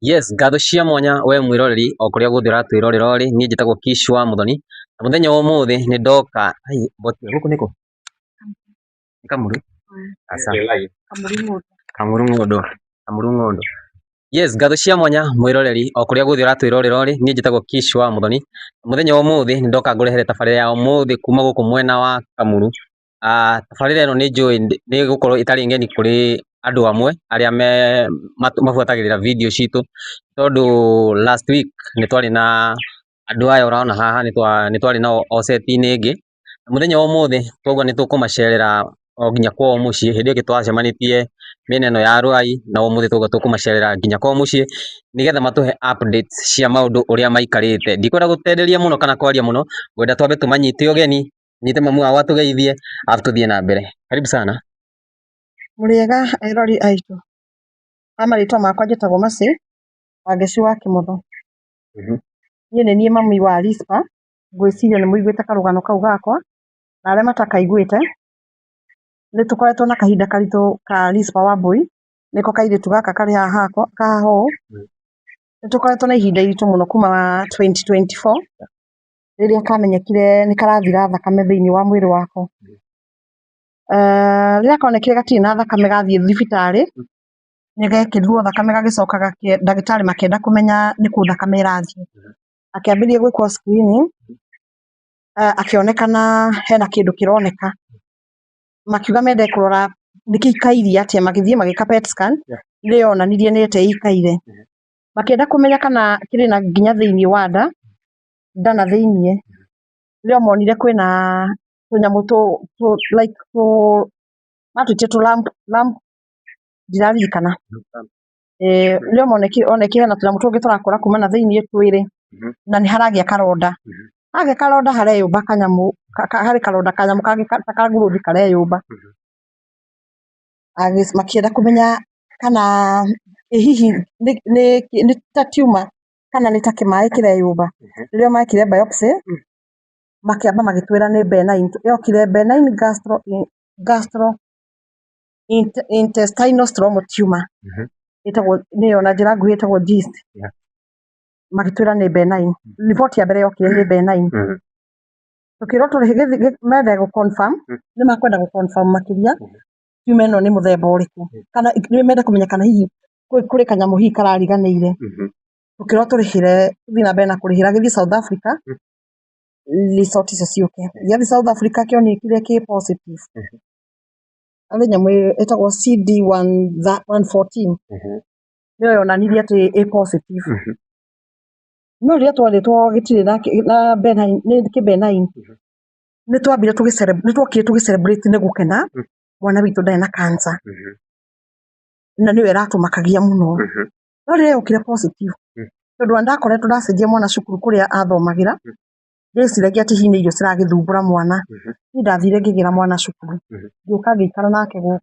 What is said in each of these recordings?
Yes, ngatho cia mwanya we mwĩroreri o kũrĩa guothe ũratwĩrorera ũrĩ, niĩ njĩtagwo Kish wa Mũthoni, na mũthenya wa ũmũthĩ nĩ ndoka, ai boti gũkũ nĩkũ? Nĩ Kamuru? Aca. Kamuru Ng'ũndũ, Kamuru Ng'ũndũ. Yes, ngatho cia mwanya mwĩroreri o kũrĩa guothe ũratwĩrorera ũrĩ, niĩ njĩtagwo Kish wa Mũthoni, na mũthenya wa ũmũthĩ nĩ ndoka ngũrehere tabarĩra ya ũmũthĩ kuma gũkũ mwena wa Kamuru. Tabarĩra ĩno nĩ njũĩ nĩ ĩgũkorwo ĩtarĩ ng'eni kũrĩ andũ amwe arĩa me mabuatagĩrĩra video citũ, tondũ last week nĩ twarĩ na andũ aya ũrona haha nĩ twarĩ nao o set-inĩ ĩngĩ, na mũthenya wa ũmũthĩ twauga nĩ tũkũmacerera o nginya kwao mũciĩ, hĩndĩ ĩyo ĩngĩ twacemanĩtie mĩena ĩno ya Ruai, na ũmũthĩ twauga tũkũmacerera nginya kwao mũciĩ, nĩgetha matũhe updates cia maũndũ ũrĩa maikarĩte. Ndikwenda gũtenderia mũno kana kwaria mũno, ngwenda twambe tũmanyite ũgeni, nyite mamu wao atũgeithie, arabu tũthiĩ na mbere. Karibu sana. Mũrĩega erori aitũ, ha marĩtwa makwa njĩtagwo Mercy Wangeci wa Kĩmotho. Niĩ nĩ niĩ mami wa Rispa, ngwĩciria nĩ mũiguĩte karũgano kau gakwa, na arĩa matakaiguĩte, nĩ tũkoretwo na kahinda karitũ ka Rispa Wambui, nĩko kairĩtu gaka karĩ haha hakwa haha ũũ. Nĩ tũkoretwo na ihinda iritũ mũno kuma 2024, rĩrĩa kamenyekire nĩ karathira thakame thĩinĩ wa mwĩrĩ wako. Rĩrĩa konekire gatirĩ na thakame gathiĩ thibitarĩ, nĩ gekĩrirwo thakame gagĩcoka ndagĩtarĩ makĩenda kũmenya nĩkũ thakame ĩrathiĩ. Akĩambĩrĩria gwĩkwo screening, akĩonekana hena kĩndũ kĩroneka. Makiuga mende kũrora nĩ gĩikaire atĩa, magĩthiĩ magĩka PET scan, nĩ yonanirie nĩ atĩa ĩikaire. Makĩenda kũmenya kana kĩrĩ na nginya thĩinĩ wa nda, nda na thĩiniĩ, nĩrĩo monire kwĩna tũnyamũ like tũ matwĩtire tũ lump, lump ndiraririkana. Nĩrĩo onekire hena tũnyamũ tũngĩ tũrakũra kuma na thĩiniĩ twĩrĩ, na nĩ haragĩa karonda. Hagĩa karonda hareyũmba kanyamũ, harĩ karonda kanyamũ kangĩ ta ka growth kareyũmba. Makĩenda kũmenya kana ĩ hihi nĩ ta tumor kana nĩ ta kĩmaĩ kĩreyũmba. Rĩrĩa mekire biopsy, makĩamba magĩtwĩra nĩ benign, yokire benign gastro intestinal stromal tumor, ĩtagwo nĩyo na njĩra nguhĩ ĩtagwo GIST. Magĩtwĩra nĩ benign. Riboti ya mbere yokire nĩ benign. Tũkĩrwo tũrĩhe mende gũ confirm, nĩ makwenda gũ confirm makĩria tumor ĩno nĩ mũthemba ũrĩkũ, kana nĩ mende kũmenya kana hihi kũrĩ kanyamũ hihi karariganĩire. Tũkĩrwo tũrĩhĩre, tũthiĩ na mbere na kũrĩhĩra gĩthiĩ South Africa, result icio ciũke. Gĩathiĩ South Africa kĩonekire kĩ positive. Harĩ nyamũ ĩtagwo CD 114, nĩyo yonanirie atĩ ĩ positive. No rĩrĩa twerĩtwo gĩtirĩ na benign, nĩ kĩ benign, nĩ twambire nĩ twokire tũgĩ celebrate nĩ gũkena, mwana witũ ndarĩ na cancer. Na nĩyo ĩratũmakagia mũno. No rĩrĩa yokire positive, tondũ ona ndakoretwo ndacenjia mwana cukuru kũrĩa athomagĩra, ndĩciragia atĩ hihi nĩ irio ciragĩthumbũra mwana. Niĩ ndathire ngĩgĩra mwana cukuru, ngĩũka ngĩikara nake gũkũ.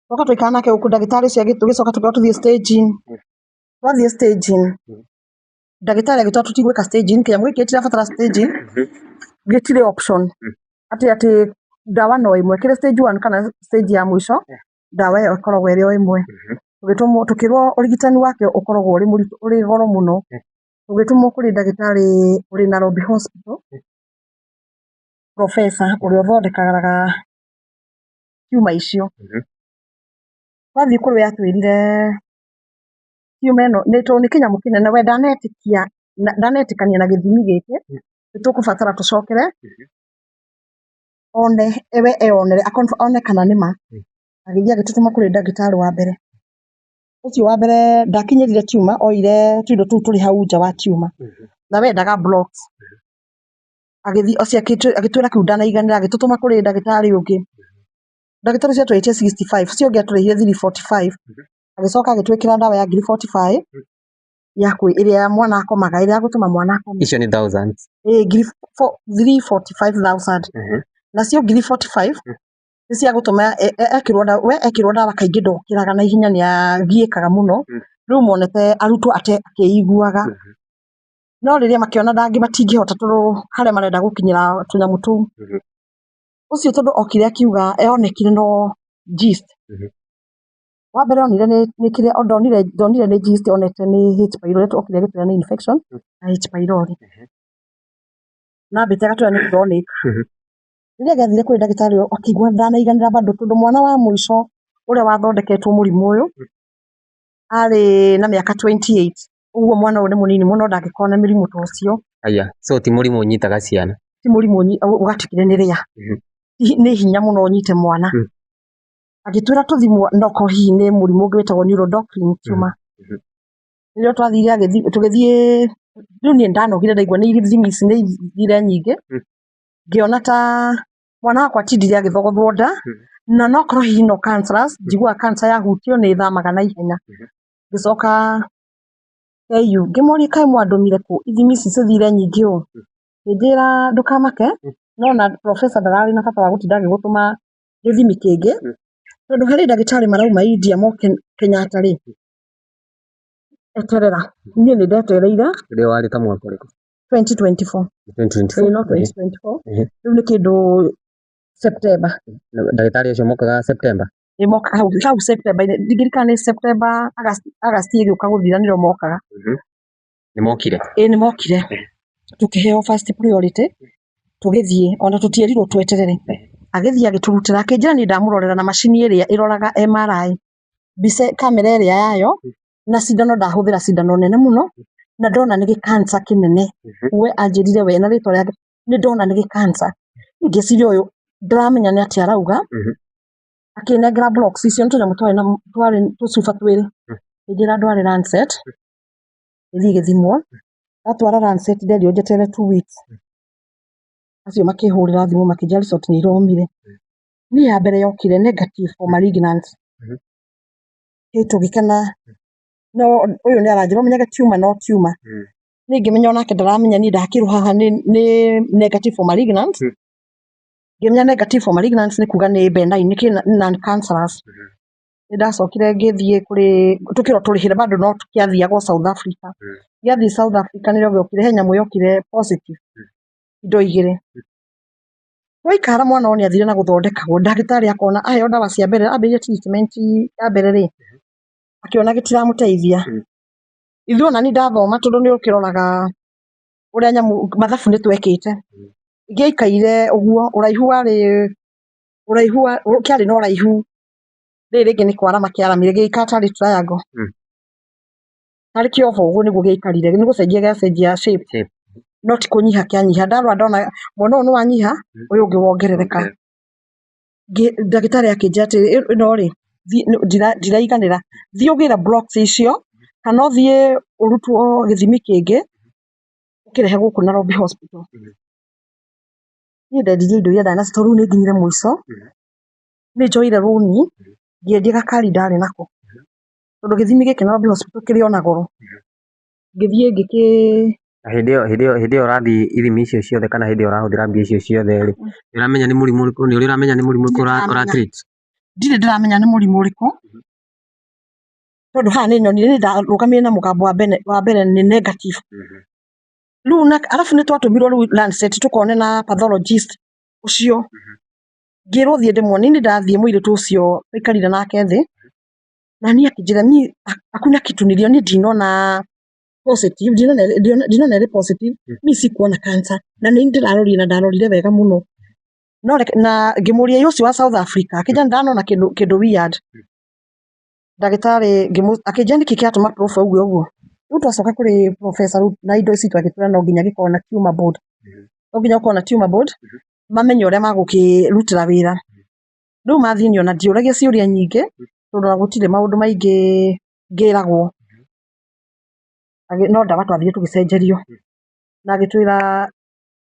Twoka twaikara nake gũkũ ndagĩtarĩ ũcio tũgĩcoka tũkĩrwo tũthiĩ staging. Twathiĩ staging, ndagĩtarĩ agĩtwĩra tũtigwĩka staging, kĩnyamũ gĩkĩ gĩtirabatara staging, gĩtirĩ option. Atĩ ndawa no ĩmwe, kĩrĩ stage one kana stage ya mũico, ndawa ĩyo ĩkoragwo ĩrĩ o ĩmwe. Tũgĩtũmwo tũkĩrwo ũrigitani wake ũkoragwo ũrĩ mũritũ ũrĩ goro mũno. Tũgĩtũmwo kũrĩ ndagĩtarĩ ũrĩ Nairobi Hospital, professor ũrĩa ũthondekaga tumor icio. Twathiĩ kũrĩ we atwĩrire tumor ĩno tondũ nĩ kĩnyamũ kĩnene we ndanetĩkia ndanetĩkania na gĩthimi gĩkĩ, nĩ tũkũbatara tũcokere one we eyonere one kana nĩ ma. Agĩthiĩ agĩtũtũma kũrĩ ndagĩtarĩ wa mbere. Ũcio wa mbere ndakinyĩrire tumor oire tũindo tũu tũrĩ hau nja wa tumor na we endaga blocks. Agĩthiĩ ũcio agĩtwĩra kĩu ndanaiganĩra agĩtũtũma kũrĩ ndagĩtarĩ ũngĩ. Ndagĩtarĩ ũcio atwĩrĩte 65, ũcio ũngĩ atũrĩhire 345. Agĩcoka agĩtwĩkĩra ndawa ya ngiri 45 ya ĩrĩa mwana akomaga, ĩrĩa ya gũtũma mwana akome. Icio nĩ thousands. Ĩĩ ngiri 345,000. Nacio ngiri 45 nĩ cia gũtũma ekĩrwo ndawa, we ekĩrwo ndawa kaingĩ ndokĩraga na ihenya nĩ agiĩkaga mũno. Rĩu monete arutwo ate akĩiguaga. No rĩrĩa makĩona matingĩhota tondũ harĩa marenda gũkinyĩra tũnyamũ tũu. Ũcio tondũ okire akiuga onekire no GIST. Wa mbere onire nĩ kĩrĩa ndonire nĩ GIST, onete nĩ H pylori, okire agĩtwĩra nĩ infection na H pylori. Na ambĩte agatwĩra nĩ chronic. Rĩrĩa gĩathire kũrĩ ndagĩtarĩ ũyũ akĩigua ndanaiganĩra bado, tondũ mwana wa mũico ũrĩa wathondeketwo mũrimũ ũyũ arĩ na mĩaka 28, ũguo mwana ũyũ nĩ mũnini mũno, ndangĩkorwo na mĩrimũ ta ũcio. Aya, so ti mũrimũ ũnyitaga ciana. Ti mũrimũ ũgatuĩkire nĩ rĩa. Nĩ hinya mũno ũnyite mwana. Agĩtwĩra tũthimwo nokorwo hihi nĩ mũrimũ ũngĩ wĩtagwo neuroendocrine tumor. Rĩrĩa twathire tũgĩthiĩ, rĩu niĩ ndanogire ndaigua nĩ ithimi ici nĩ ithire nyingĩ. Ngĩona ta mwana wakwa atindire agĩthogothwo nda, na nokorwo hihi no cancerous, njiguaga cancer yahutio nĩ ĩthamaga na ihenya. Ngĩcoka KU ngĩmoria, kaĩ mwandũmire kũ ithimi ici cithire nyingĩ ũũ? Ngĩnjĩra ndũkamake, no na professor ndararĩ na bata wa gũtinda agĩgũtũma gĩthimi kĩngĩ, tondũ harĩ ndagĩtarĩ marauma India moke Kenyatta rĩ, eterera. Niĩ nĩ ndetereire. Rĩrĩa warĩ ta mwaka ũrĩkũ? 2024. 2024. Ĩĩ no 2024. Rĩu nĩ kĩndũ September. Ndagĩtarĩ acio mokaga September? Ĩ mokaga hau hau September, ndingĩririkana nĩ September, August, August ĩgĩũka gũthira nĩrĩo mokaga. Nĩ mokire? Ĩ nĩ mokire. Tũkĩheo first priority, tũgĩthiĩ ona tũtierirwo tweterere. Agĩthiĩ agĩtũrutĩra, akĩnjĩra niĩ ndamũrorera na macini ĩrĩa ĩroraga MRI, mbica kamera ĩrĩa yayo, na cindano ndahũthĩra cindano nene mũno, na ndona nĩ gĩ-cancer kĩnene. We anjĩrire we na rĩtwa rĩake, nĩ ndona nĩ gĩ-cancer. Ngĩciria ũyũ ndaramenya nĩ atĩa arauga. Akĩnengera blocks icio, nĩ tũnyamũ twarĩ na twarĩ tũcuba twĩrĩ. Akĩnjĩra ndware Lancet, ĩthiĩ ĩgĩthimwo. Ndatwara Lancet nderirwo njeterere 2 weeks. Acio makĩhũrĩra thimũ makĩnjĩra result nĩ iromire. Niĩ ya mbere yokire negative for malignant. Tũgĩkena, no ũyũ nĩ aranjĩra ũmenyage tumor no tumor. Niĩ ngĩmenya onake ndaramenya, niĩ ndakĩrwo haha nĩ negative for malignant. Ngĩmenya negative for malignant nĩ kuga nĩ benign, nĩ non cancerous. Nĩ ndacokire ngĩthiĩ kũrĩ, tũkĩrwo tũrĩhĩre bado no kĩathiagwo South Africa. Gĩathiĩ South Africa nĩrĩo gĩokire, he nyamũ yokire positive, indo igĩrĩ. Twaikara mwana ũyũ nĩ athire na gũthondekagwo, ndagĩtarĩ akona aheo ndawa cia mbere, ambĩrĩria treatment ya mbere rĩ, akĩona gĩtiramũteithia. Ithuĩ ona niĩ ndathoma, tondũ nĩ ũkĩroraga ũrĩa nyamũ mathabu nĩ twekĩte. Gĩaikaire ũguo, ũraihu warĩ ũraihu wa kĩarĩ na ũraihu, rĩrĩ rĩngĩ nĩ kwarama kĩaramire, gĩgĩikara tarĩ triangle. Tarĩ kĩobo ũguo nĩguo gĩaikarire, nĩ gũcenjia gĩacenjia shape. Shape. No ti kũnyiha kĩanyiha. Ndarora ndona mwena ũyũ nĩ wanyiha, ũyũ ũngĩ wongerereka. Ndagĩtarĩ akĩnjĩra atĩrĩ, ĩno rĩ ndiraiganĩra, thiĩ ũgĩre blocks icio, kana ũthiĩ ũrutwo gĩthimi kĩngĩ ũkĩrehe gũkũ Nairobi Hospital. Niĩ ndendirie indo iria ndarĩ nacio, tondũ rĩu nĩ nginyire mũico. Nĩ njoire rũni, ngĩendia gakari ndarĩ nako, tondũ gĩthimi gĩkĩ Nairobi Hospital kĩrĩ ona goro. Ngĩthiĩ ngĩkĩ Na hĩndĩ ĩyo ũrathiĩ ithimi icio ciothe, kana hĩndĩ ĩyo ũrahũthĩra mbia icio ciothe rĩ, nĩ ũramenya nĩ mũrimũ ũrĩkũ, nĩ ũrĩ ũramenya nĩ mũrimũ ũrĩkũ ũra treat? Ndirĩ ndĩramenya nĩ mũrimũ ũrĩkũ, tondũ haha nĩ nyonire nĩ ndarũgamire na mũgambo wa mbere nĩ negative. Rĩu na arabu nĩ twatũmirwo rĩu Lancet tũkone na pathologist ũcio. Ngĩrwo thiĩ ndĩmuone, niĩ ndathiĩ, mũirĩtu ũcio tũikarire nake thĩ, na niĩ akĩnjĩra niĩ hakuna kitu niliona, niĩ ndinona positive, ndinona ĩrĩ positive, mi sikuona cancer, na nĩ ndĩrarorire na ndarorire wega mũno. No reke na ngĩmũria, ĩ ũcio wa South Africa, akĩnjĩra ndanona kĩndũ weird. Ndagĩtarĩ akĩnjĩra nĩkĩ kĩratũma prof auge ũguo. Rĩu twacoka kũrĩ professor rĩu na indo ici twagĩtwĩra no nginya gĩkorwo na tumor board. No nginya gũkorwo na tumor board, mamenye ũrĩa magũkĩrutĩra wĩra. Rĩu mathiĩ niĩ ona ndiũragia ciũria nyingĩ, tondũ ona gũtirĩ maũndũ maingĩ ngĩragwo. No ndawa twathire tũgĩcenjerio, na agĩtwĩra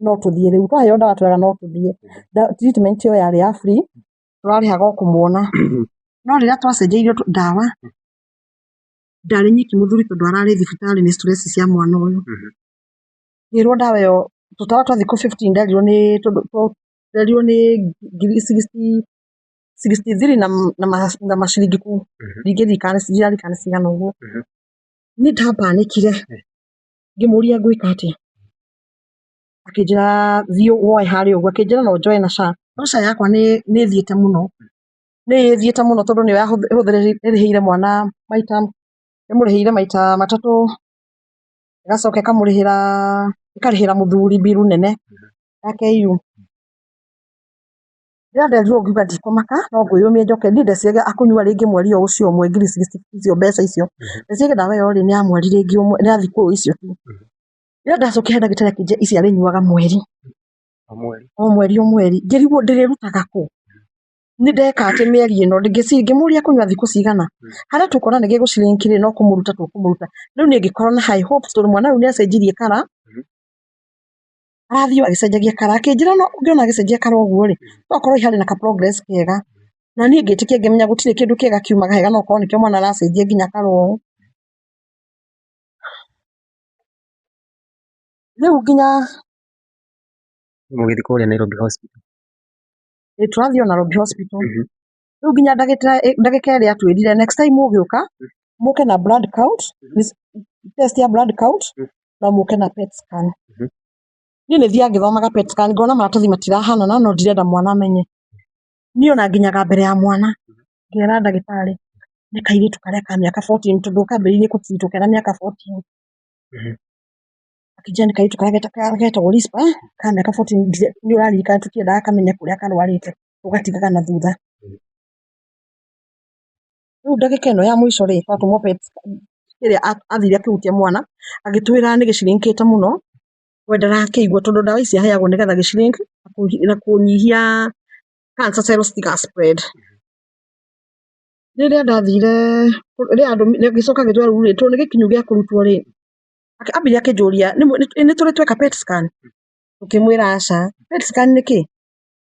no tũthiĩ rĩu. Twaheo ndawa twĩraga no tũthiĩ. Treatment ĩyo yarĩ ya free, tũrarĩhaga o kũmuona. No rĩrĩa twacenjeirio ndawa, ndarĩ nyiki mũthuri, tondũ ararĩ thibitarĩ nĩ stress cia mwana ũyũ. Ngĩrwo ndawa ĩyo tũtawa twa thikũ 15, nderirwo nĩ tondũ nderirwo nĩ ngiri 63 na maciringi kuu, ndingĩririkana, ndiririkana cigana ũguo. Niĩ ndapanikire, ngĩmũria ngwĩka atĩa, akĩnjĩra thiĩ woe harĩa ũguo, akĩnjĩra no njoe na SHA, no SHA yakwa nĩ ĩthiĩte mũno. Nĩ ĩthiĩte mũno tondũ nĩyo ĩrĩhĩire mwana maita, ĩmũrĩhĩire maita matatũ, ĩgacoka ĩkamũrĩhĩra, ĩkarĩhĩra mũthuri mbiru nene ya KU. Rĩrĩa nderirwo ngiuga ndikũmaka no ngwĩyũmia njoke, niĩ ndeciragia akũnyua rĩngĩ mweri o ũcio ũmwe ngiri sixty icio mbeca icio. Ndeciragia ndawa ĩyo rĩ nĩ ya mweri rĩngĩ ũmwe, nĩ ya thikũ icio tu. Rĩrĩa ndacokire he ndagĩtarĩ akĩnjĩra ici arĩnyuaga mweri. O mweri o mweri. Ngĩrigwo ndĩrĩrutaga kũ? Nĩ ndeka atĩ mĩeri ĩno ngĩmũria kũnyua thikũ cigana, harĩa tũkuona nĩ gĩgũ shrink rĩ no kũmũruta tũkũmũruta. Rĩu niĩ ngĩkorwo na high hopes tondũ mwana ũyũ nĩ acenjirie colour, arathiĩ o agĩcenjagia colour. Akĩnjĩra no ũngĩona agĩcenjia colour ũguo rĩ, no akorwo harĩ na ka progress kega. Na niĩ ngĩtĩkia ngĩmenya gũtirĩ kĩndũ kĩega kiumaga hega no okorwo nĩkĩo mwana aracenjia nginya colour ũũ. Rĩu nginya Mũgĩthiĩ kũrĩa Nairobi Hospital. Ĩ tũrathiĩ o Nairobi Hospital. Rĩu nginya ndagĩka ĩrĩa atwĩrire next time mũgĩũka, mũke na blood count, test ya blood count, na mũke na PET scan. Niĩ nĩ thiaga ngĩthomaga PET scan ngona maratathi matirahanana no ndirenda mwana amenye. Niĩ ona nginyaga mbere ya mwana ngera ndagĩtarĩ nĩ kairĩtu karĩa ka mĩaka 14 tondũ kambĩrĩirie gũtreatwo kena mĩaka 14. Akĩnjĩra nĩ kairĩtu karĩa getagwo Rispa ka mĩaka 14, nĩ ũraririkana tũtiendaga kamenye kũrĩa karwarĩte, tũgatigaga na thutha. Rĩu ndagĩka ĩno ya mũico rĩ, twatũmwo PET ĩrĩa athire akĩhutia mwana agĩtwĩra nĩ gĩshrinkĩte mũno, we ndarakĩigua tondũ ndawa ici aheagwo nĩgetha gĩ shrink na kũnyihia cancer cells citiga spread. Rĩrĩa ndathire, rĩrĩa agĩcoka agĩtwĩra rĩu rĩ, tondũ nĩ gĩkinyu gĩa kũrutwo rĩ, ambire akĩnjũria nĩ tũrĩ tweka PET scan? Tũkĩmwĩra aca. PET scan nĩ kĩ?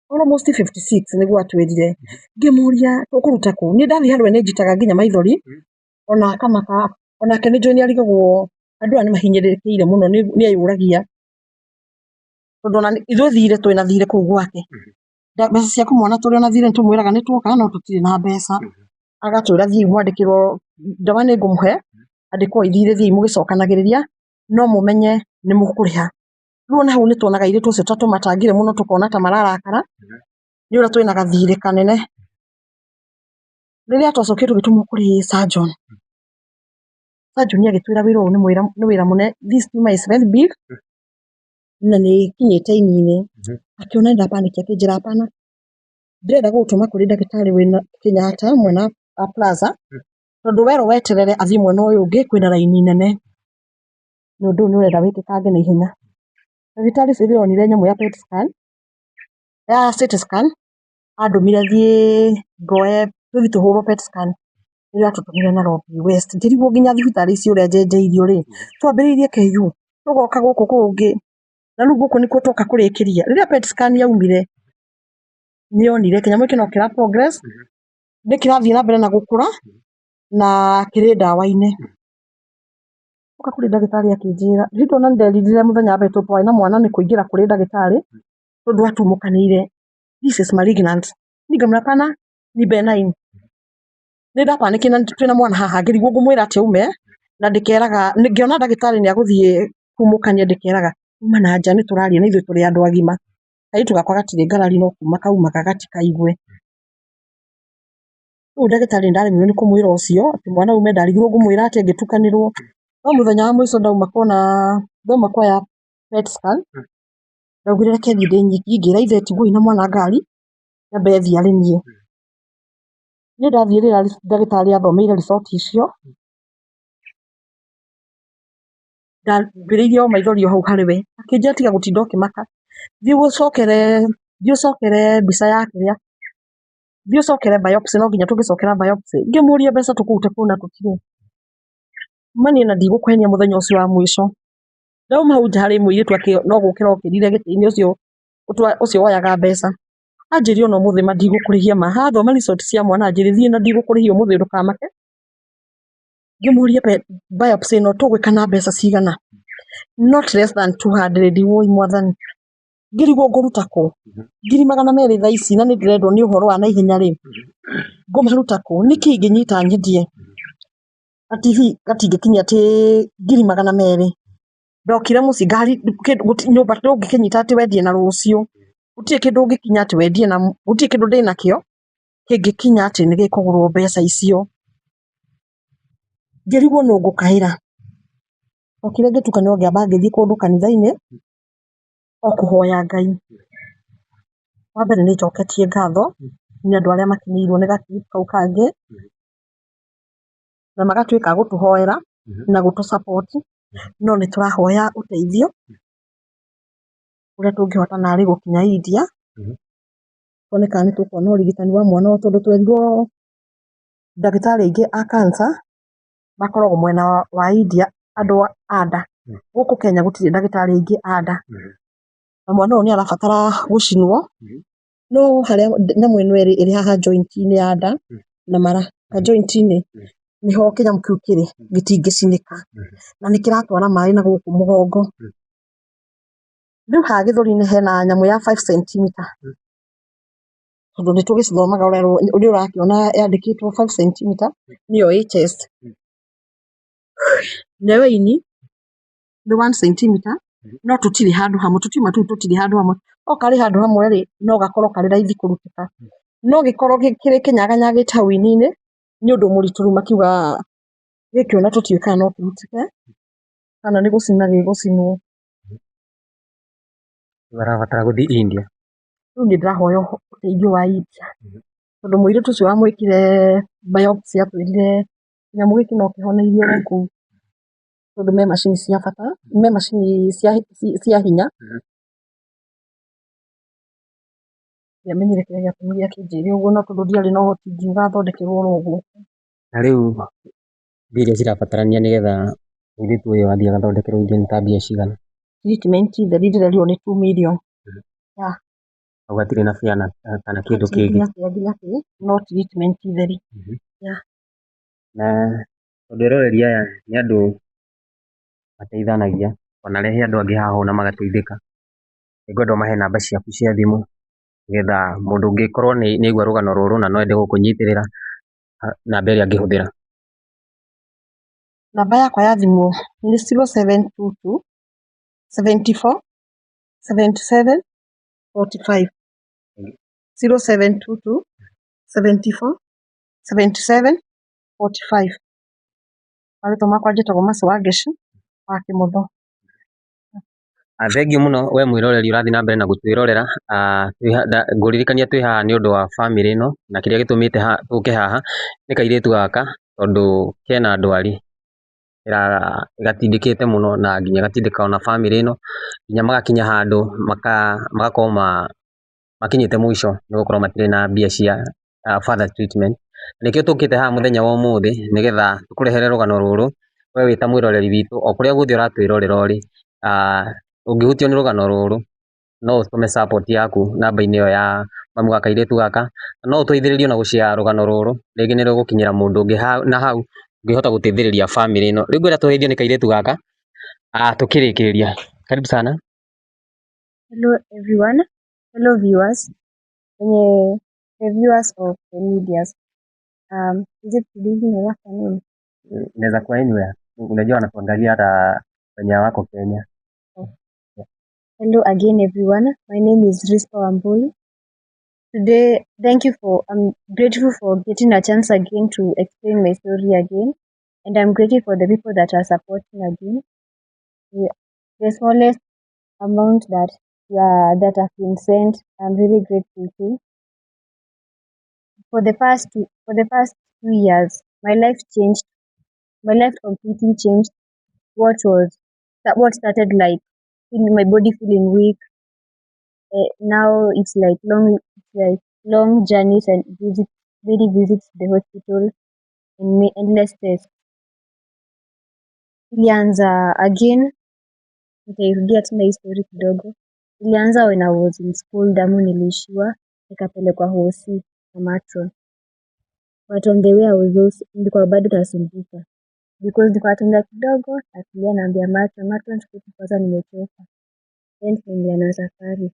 Almost 56 nĩguo atwĩrire. Ngĩmũria tũkũruta kũ? Niĩ ndathiĩ harĩ we nĩ njitaga nginya maithori, ona akamaka, onake nĩ njũĩ nĩ arigagwo andũ aya nĩ mahinyĩrĩrĩkĩire mũno, nĩ eyũragia. Tondũ ona ithuĩ thirĩ twĩna thirĩ kũu gwake. Mbeca cia kũmwona tũrĩ ona thirĩ nĩ tũmwĩraga nĩ tuoka no tũtirĩ na mbeca. Agatwĩra thiĩi mwandĩkĩrwo ndawa nĩ ngũmũhe, andĩkwo ithirĩ thiĩi mũgĩcokanagĩrĩria no mũmenye nĩ mũkũrĩha. Rĩu ona hau nĩ tuonaga airĩtu acio ta tũmatangire mũno tũkona ta mararakara nĩ ũrĩa twĩna gathirĩ kanene. Rĩrĩa twacokire tũgĩtũmwo kũrĩ surgeon, surgeon agĩtwĩra wĩra ũyũ nĩ wĩra mũnene, this tumor is very big na nĩ ĩkinyĩte ini-inĩ. Akĩona nĩ ndapanĩkire akĩnjĩra hapana, ndĩrenda gũgũtũma kũrĩ ndagĩtarĩ wĩna Kenyatta mwena wa Plaza, tondũ werwo weterere athiĩ mwena ũyũ ũngĩ kwĩna raini nene, na ũndũ ũyũ nĩ ũrenda wĩkĩkange na ihenya. Ndagĩtarĩ ũcio rĩrĩa onire nyamũ ya PET scan, ya CT scan, andũmire thiĩ ngoe, tũthiĩ tũhũrwo PET scan, nĩrĩo atũtũmire Nairobi West. Ngĩrigwo nginya thibitarĩ ici ũrĩa njenjeirio rĩ, twambĩrĩirie KU, tũgoka gũkũ kũngĩ, na rĩu gũkũ nĩkuo twoka kũrĩkĩria. Rĩrĩa PET scan yaumire, nĩ onire kĩnyamũ gĩkĩ no kĩra progress, nĩ kĩrathiĩ na mbere na gũkũra, na kĩrĩ ndawa-inĩ. Oka kũrĩ ndagĩtarĩ akĩnjĩra, ndirĩ ona nĩnderirire mũthenya wa mbere twarĩ na mwana nĩ kũingĩra kũrĩ ndagĩtarĩ, tondũ atumũkanĩire this is malignant. Niĩ ngamwĩra hapana ni benign. Nĩ ndapanikire na twĩna mwana haha ngĩrigwo ngũmwĩra atĩa aume, na ndĩkeraga, ngĩona ndagĩtarĩ nĩ agũthiĩ kumũkania ndĩkeraga uma na nja nĩ tũraria na ithuĩ tũrĩ andũ agima. Kairĩtu gakwa gatirĩ ngarari no kuma kaumaga gatikaigwe. Rĩu ndagĩtarĩ nĩ ndaremirwo nĩ kũmwĩra ũcio atĩ mwana aume, ndarigirwo ngũmwĩra atĩa ngĩtukanĩrwo. No mũthenya wa mũico ndauma kuona, ndauma kuoya PET scan, ndaugire reke thiĩ ndĩ nyiki, ngĩra ithe tigwoi na mwana ngari, nyambe thiĩ arĩ niĩ. Niĩ ndathiĩ rĩrĩa ndagĩtarĩ athomeire result icio, ndambĩrĩirie o maithori o hau harĩ we, akĩnjĩra tiga gũtinda ũkĩmaka, thiĩ ũcokere, thiĩ ũcokere mbica ya kĩrĩa, thiĩ ũcokere biopsy, no nginya tũngĩcokera biopsy. Ngĩmũria mbeca tũkũruta kũ na tũtirĩ. Ma niĩ na ndigũkũhenia mũthenya ũcio wa mũico, ndauma hau nja harĩ mũirĩtu no gũkĩra okĩrire gĩtĩ-inĩ ũcio ũcio woyaga mbeca, anjĩrire ona ũmũthĩ ma ndigũkũrĩhia ma, athoma result cia mwana anjĩrire thiĩ na ndigũkũrĩhia ũmũthĩ ndũkamake. Ngĩmũria biopsy ĩno tũgwĩka na mbeca cigana? Not less than 200, woi mwathani. Ngĩrigwo ngũruta kũ? 200,000 thaa ici na nĩ ndĩrendwo nĩ ũhoro wa naihenya rĩ, ngũmaruta kũ? Nĩkĩ ingĩnyita nyendie? Ga TV gatingĩkinyia atĩ 200,000. Ndokire mũciĩ ngari nyũmba ndũngĩkĩnyita atĩ wendie na rũciũ, gũtirĩ kĩndũ ũngĩkinya atĩ wendie na gũtirĩ kĩndũ ndĩnakĩo. Kĩngĩkinya atĩ nĩ gĩkũgũrwo mbeca icio, ngĩrigwo nũ ngũkaĩra. Ndokire ngĩtuka no ngĩamba ngĩthiĩ kũndũ kanitha-inĩ o kũhoya Ngai. Wa mbere nĩ njoketie ngatho nĩ andũ arĩa makinyĩirwo nĩ ga clip kau kangĩ na magatuĩka a gũtũhoera na gũtũ support, no nĩ tũrahoya ũteithio ũrĩa tũngĩhota narĩ gũkinya India, tuone kana nĩ tũkuona ũrigitani wa mwana ũyũ, tondũ twerirwo ndagĩtarĩ aingĩ a cancer makoragwo mwena wa India, andũ a nda. Gũkũ Kenya gũtirĩ ndagĩtarĩ aingĩ a nda, na mwana ũyũ nĩ arabatara gũcinwo, no harĩa nyamũ ĩno ĩrĩ, ĩrĩ haha joint-inĩ ya nda na mara, ka joint-inĩ nĩho kĩnyamũ kĩu kĩrĩ, gĩtingĩcinĩka na nĩ kĩratwara maĩ na gũkũ mũgongo. Rĩu haha gĩthũri-inĩ hena nyamũ ya 5 centimeter, tondũ nĩ tũgĩcithomaga, ũrĩa ũrakĩona yandĩkĩtwo 5 centimeter nĩyo ĩ chest, nayo ini nĩ 1 centimeter, no tũtirĩ handũ hamwe, tũtiuma tũu tũtirĩ handũ hamwe. O karĩ handũ hamwe rĩ, no gakorwo karĩ raithi kũrutĩka, no gĩkorwo kĩrĩ kĩnyaganyagĩte hau ini-inĩ nĩ ũndũ mũritũ. Rĩu makiuga gĩkĩ ona tũtiũĩ kana no kĩrutĩke kana nĩ gũcina gĩgũcinwo. Ũrabatara gũthiĩ India. Rĩu nĩ ndĩrahoya ũteithio wa India, tondũ mũirĩtu ũcio wamwĩkire biopsy atwĩrire kĩnyamũ gĩkĩ no kĩhone irio oro kũu, tondũ me macini cia bata, me macini cia hinya. Ndiamenyire kĩrĩa gĩatũmire akĩnjĩre ũguo, no tondũ ndiarĩ na ũhoti ngiuga thondekerwo oro ũguo. Na rĩu mbia iria cirabatarania nĩgetha mũirĩtu ũyũ athiĩ agathondekerwo India nĩ ta mbia cigana? Treatment theri ndĩrerirwo nĩ 2 million. Yeah. Hau hatirĩ na fare kana kĩndũ kĩngĩ? Nginya fare nginya kĩ, no treatment theri. Yeah. Na tondũ eroreri aya nĩ andũ mateithanagia, ona rehe andũ angĩ haha ũũ na magateithĩka, nĩngwenda ũmahe namba ciaku cia thimũ, nĩgetha mũndũ ũngĩkorwo nĩ aigua rũgano rũrũ na no ende gũkũnyitĩrĩra, namba ĩrĩa angĩhũthĩra. Namba yakwa ya thimũ nĩ 0722 74 77 45, 0722 74 77 45. Marĩtwa makwa njĩtagwo Mercy Wangeci wa Kĩmotho. Thengiũ mũno we mwĩroreri ũrathiĩ na mbere na gũtwĩrorera, ngũririkania twĩ haha nĩ ũndũ wa bamĩrĩ ĩno, na kĩrĩa gĩtũmĩte tũke haha nĩ kairĩtu gaka, tondũ kena ndwari ĩgatindĩkĩte mũno na nginya ĩgatindĩka ona bamĩrĩ ĩno, nginya magakinya handũ magakorwo makinyĩte mũico nĩ gũkorwo matirĩ na mbia cia further treatment. Nĩkĩo tũkĩte haha mũthenya wa ũmũthĩ nĩgetha tũkũrehere rũgano rũrũ, we wĩ ta mwĩroreri witũ o kũrĩa guothe ũratwĩrorera ũrĩ, ũngĩhutio nĩ rũgano rũrũ no ũtũme support yaku namba-inĩ ĩyo ya mamu wa kairĩtu gaka, na no ũteithĩrĩrie ona gũ share rũgano rũrũ, rĩngĩ nĩ rũgũkinyĩra mũndũ ũngĩ na hau ũngĩhota gũteithĩrĩria bamĩrĩ ĩno. Rĩu ngwenda tũgeithio nĩ kairĩtu gaka tũkĩrĩkĩrĩria. Karibu sana. Hello everyone, hello viewers, the viewers of the medias. Is it good evening or afternoon? Inaweza kuwa anywhere. Unajua wanakuangalia hata wenye wako Kenya. Oh. Hello again everyone. My name is Rispa Wambui. Today, thank you for, I'm grateful for getting a chance again to explain my story again. And I'm grateful for the people that are supporting again. The smallest amount that have been sent, I'm really grateful to. For the past 2 years, my life changed. My life completely changed. What started like feeling my body feeling weak. Now it's like long journeys and visits, daily visits to the hospital and endless tests. Ilianza again, nitairudia tena hii story kidogo. Ilianza when I was in school, damu niliishiwa, nikapelekwa hosi na matron. But on the way I was also, nilikuwa bado nasumbuka. Because nilikuwa natembea kidogo, natulia naambia matron, matron chukua kwanza nimechoka. Then tukaendelea na safari.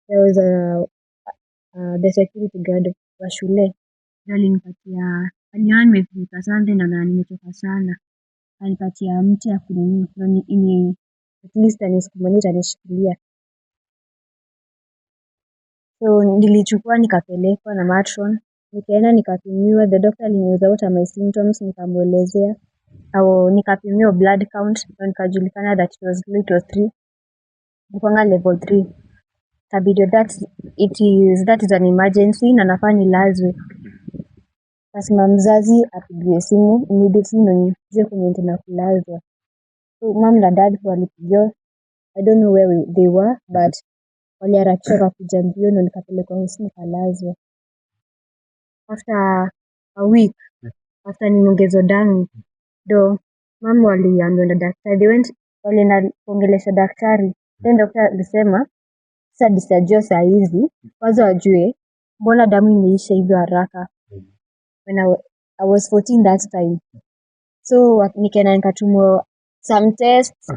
There was the security guard wa shule. Alinipatia, aliona nimefunika sana na nimechoka sana. Alinipatia mti ya kunini, at least anisukuma atanishikilia. So nilichukua nikapelekwa na matron. Nikaenda nikapimiwa, the doctor aliniuliza what are my symptoms, nikamuelezea. Au nikapimiwa blood count na nikajulikana that it was low, it was 3. Ilikuwanga level 3. Ikabidi that is an emergency na nafaa nilazwe. Lazima mzazi apigiwe simu immediately ndo nijue kwenye nitaenda kulazwa. So mom na dad walipigiwa, I don't know where they were, but waliharakisha wakakuja mbio ndo nikapelekwa hosi nikalazwa. After a week, after nimeongezwa damu, ndo mum waliambiwa na daktari, they went, walienda kuongelesha daktari, then doctor alisema sasa discharge saa hizi, kwanza wajue mbona damu imeisha hivyo haraka. When I was 14 that time. So nikaenda nikatumwa some tests.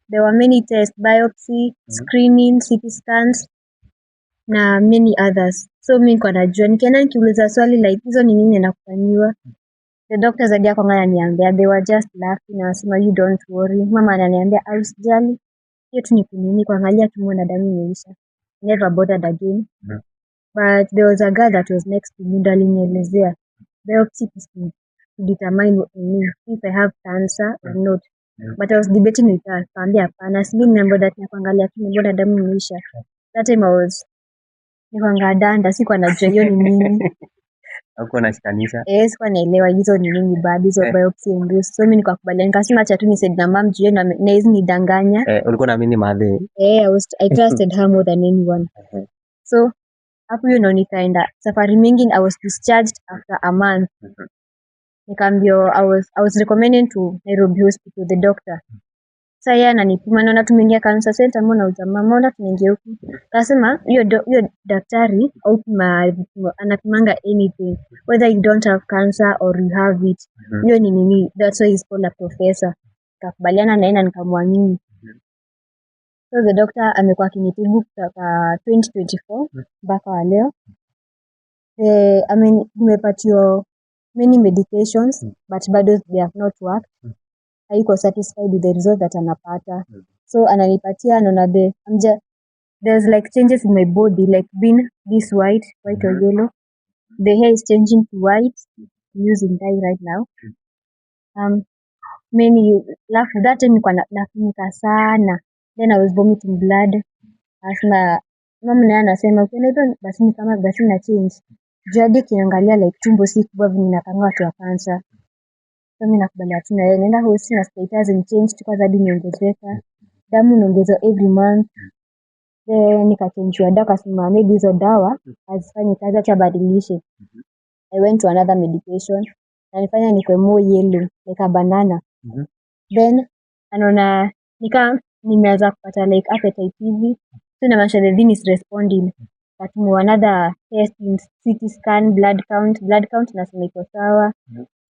There were many tests, biopsy, screening, CT scans na many others. So mi nilikuwa najua nikienda nikiuliza swali like hizo ni nini naenda kufanyiwa, the doctors hadi hakuwa ananiambia, they were just laughing na wasema, "You don't worry." Mama ananiambia, "Ah, usijali, hiyo tu ni kunini, kuangalia tu mbona damu imeisha." Never bothered again. But there was a girl that was next to me ndo alinielezea biopsy is to determine nini, if I have cancer or not. But I was debating with her, nikamwambia hapana, si mimi nimeambiwa that ni kuangalia tu mbona damu imeisha. That time I was nikuanga danda, sikuwa najua hiyo ni nini. Hakuwa unashikanisha. Eh, sikuwa naelewa hizo ni nini bado hizo biopsy and this. So mimi nikakubaliana, nikasema acha tu nisaid na mum juu yeye ndo hawezi nidanganya. Eh, ulikuwa unaamini madhe. Eh, I trusted her more than anyone. So hapo hiyo ndo nikaenda safari mingi. I was discharged after a month. Nikaambiwa I was recommended to Nairobi Hospital, the doctor. Sasa yeye ananipima, naona tumeingia cancer center, mbona nauliza mama, mbona tunaingia huku? Akasema hiyo daktari haupima vipimo, anapimanga anything whether you don't have cancer or you have it. Hiyo ni nini, that's why he's called a professor. Nikakubaliana na yeye na nikamwamini. So the doctor amekuwa akinitibu kutoka 2024 mpaka wa leo. I mean, nimepatiwa many medications but bado they have not worked. Hayuko satisfied with the result that anapata. So ananipatia, anaona the amja there's like changes in my body, like being this white, white or yellow. The hair is changing to white. I'm using dye right now. Many alafu that time nilikuwa nafunika sana. Then I was vomiting blood. Asema mama naye anasema ukiona hivyo basi ni kama basi na change. Juu hadi ukiangalia like tumbo si kubwa vile inakaanga watu wa cancer. So mimi nakubaliana tu na yeye. Naenda hosi nasikia it hasn't changed, kwanza hadi imeongezeka. Damu inaongezwa every month. Then nikachangiwa dawa, akasema maybe hizo dawa hazifanyi kazi, acha abadilishe. I went to another medication. Inanifanya nikuwe more yellow like a banana. Then anaona nika nimeanza kupata like appetite hivi. So inamaanisha the thing is responding. Katumwa another test, CT scan, blood count. Blood count inasema iko sawa.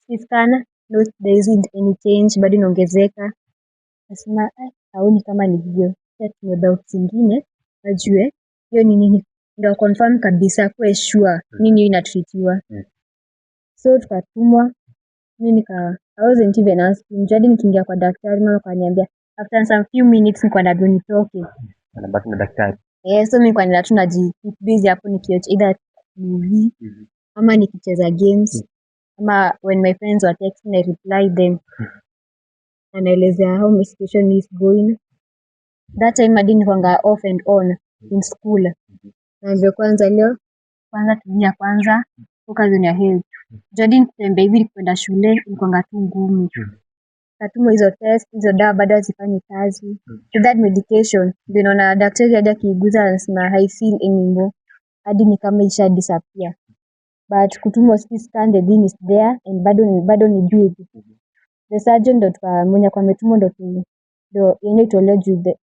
CT scan, no, there isn't any change, bado inaongezeka. Nasema haoni kama ni hiyo. Acha tume biopsy ingine ajue hiyo ni nini, ndio confirm kabisa, akuwe sure nini hiyo inatreatiwa. So tukatumwa, mi nika I wasn't even asking. Juu hadi nikiingia kwa daktari, mama akaniambia after some few minutes nilikuwa naambiwa nitoke. Anabaki na daktari. Eh, so mi nilikuwa naenda tu naji keep busy hapo nikiwatch either movie ama nikicheza games ama when my friends were texting, I reply them. Na naelezea how my situation is going. That time hadi nilikuwanga off and on in school. Naambiwa kwanza leo, kwanza tulia kwanza, focus on your health. Juu hadi nikitembea hivi kwenda shule ilikuwanga tu ngumu. Katumwa hizo test, hizo dawa bado hazifanyi kazi. So that medication ndio naona daktari hadi akiiguza anasema haifeel anymore. Hadi ni kama isha disappear. But kutumwa CT scan, the thing is there and bado ni big. The surgeon ndo mwenye alikuwa ametumwa ndo iende itolewe juu the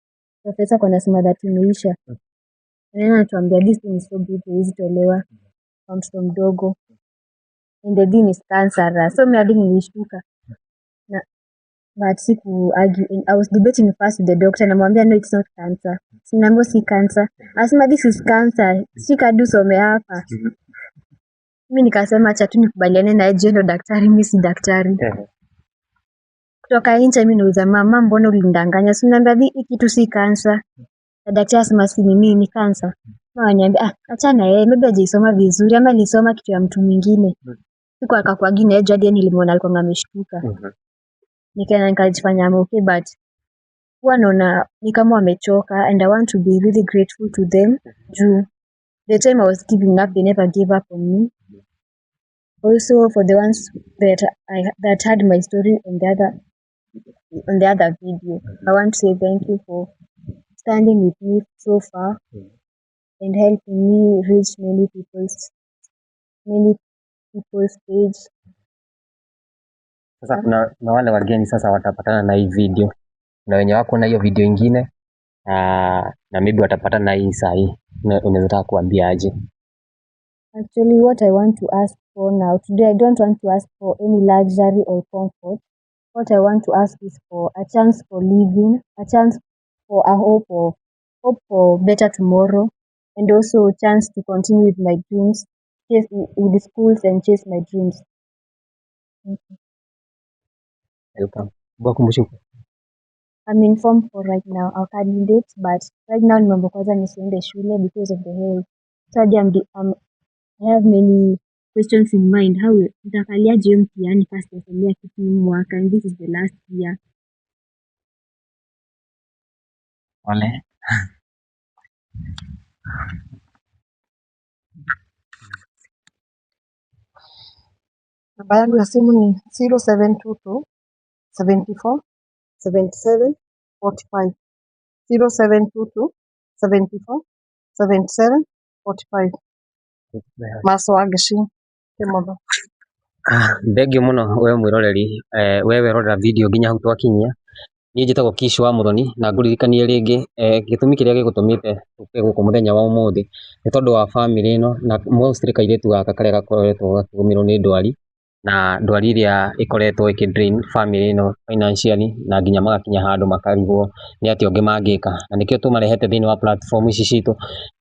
professor alikuwa anasema that imeisha. Na yeye anatuambia this thing is so big, haiwezi tolewa kwa mtoto mdogo. And the thing is cancerous. So mi hadi nilishtuka. Na but siku argue. I was debating first with the doctor, namwambia, "No, it's not cancer." Si naambiwa si cancer. Anasema, "This is cancer. Shika hadi usome hapa." Mi nikasema acha tu nikubaliane na yeye juu yeye ndo daktari, mi si daktari. Kutoka nje mi nauliza mama, "Mbona ulinidanganya? Si unaniambia hii kitu si cancer." Na daktari asema si ni nini, ni cancer. Ama waniambia ah, achana yeye, maybe hajaisoma vizuri ama alisoma kitu ya mtu mwingine. Siku akakuagi na yeye juu hadi yeye nilimuona alikuwa ameshtuka. Nikaenda nikajifanya I'm okay, but huwa naona ni kama wamechoka, and I want to be really grateful to them juu the time I was giving up, they never gave up on me. Also for the ones that had my story on the other video, I want to say thank you for standing with me so far and helping me reach many people's page. Sasa kuna wale wageni sasa watapatana na hii video. Kuna wenye wako na hiyo video ingine na maybe watapatana na hii saa hii. Unaweza taka kuambia aje? Actually, what I want to ask for now, today I don't want to ask for any luxury or comfort. What I want to ask is for a chance for living, a chance for a hope for better tomorrow, and also a chance to continue with my dreams, chase with the schools and chase my dreams. Thank you. Welcome. Wakumbushe. I'm in form 4 right now, a candidate, but right now nimeomba kwanza nisiende shule because of the health. So hadi I have many questions in mind. How nitakaliaje hiyo mtihani kama sijasomea kitu hii mwaka, and this is the last year. Pole. Namba yangu ya simu ni 0722 74 77 45. 0722 74 77 45. Maso wa Ngeci Kĩmotho. Ah, thengiũ mũno we mwĩroreri, we werorera video nginya hau twakinyia. Niĩ njĩtagwo Kish wa Mũthoni na ngũririkanie rĩngĩ, gĩtũmi kĩrĩa gĩgũtũmĩte tũke gũkũ mũthenya wa ũmũthĩ nĩ tondũ wa bamĩrĩ ĩno na mostly kairĩtu gaka karĩa gakoretwo gakĩgũmĩrwo nĩ ndwari, na ndwari ĩrĩa ĩkoretwo ĩkĩ drain bamĩrĩ ĩno financially, na nginya magakinya handũ makarigwo nĩ atĩa ũngĩ mangĩka, na nĩkĩo tũmarehete thĩinĩ wa platform ici citũ,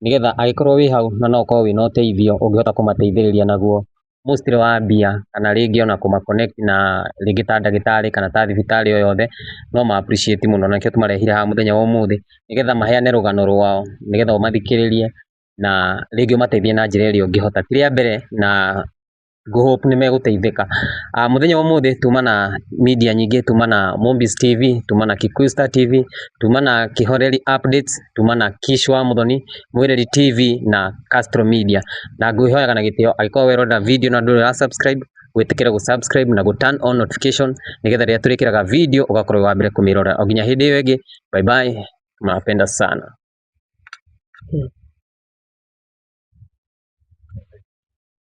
nĩgetha angĩkorwo wĩ hau na no ũkorwo wĩna ũteithio ũngĩhota kũmateithĩrĩria naguo, mostly wa mbia kana rĩngĩ ona kũma connect na rĩngĩ ta ndagĩtarĩ kana ta thibitarĩ o yothe, no ma appreciate mũno, na nĩkĩo tũmarehire haha mũthenya wa ũmũthĩ, nĩgetha maheane rũgano rwao, nĩgetha ũmathikĩrĩrie na rĩngĩ ũmateithie na njĩra ĩrĩa ũngĩhota. Ti rĩa mbere na ngũ hope nĩ megũteithĩka. Mũthenya wa ũmũthĩ tuma na media nyingĩ, tuma na Mombis TV, tuma na Kikuyu Star TV, tuma na Kihoreri Updates, tuma na Kish wa Mũthoni, Mwĩreri TV na Castro Media. Na ngwĩhoyaga na gĩtĩo angĩkorwo werorera video na ndũrĩ ũra subscribe, wĩtĩkĩre gũ subscribe na gũ turn on notification, nĩgetha rĩrĩa tũrĩkĩraga video ũgakorwo wĩ wa mbere kũmĩrora. O nginya hĩndĩ ĩyo ĩngĩ, bye bye, tunawapenda sana.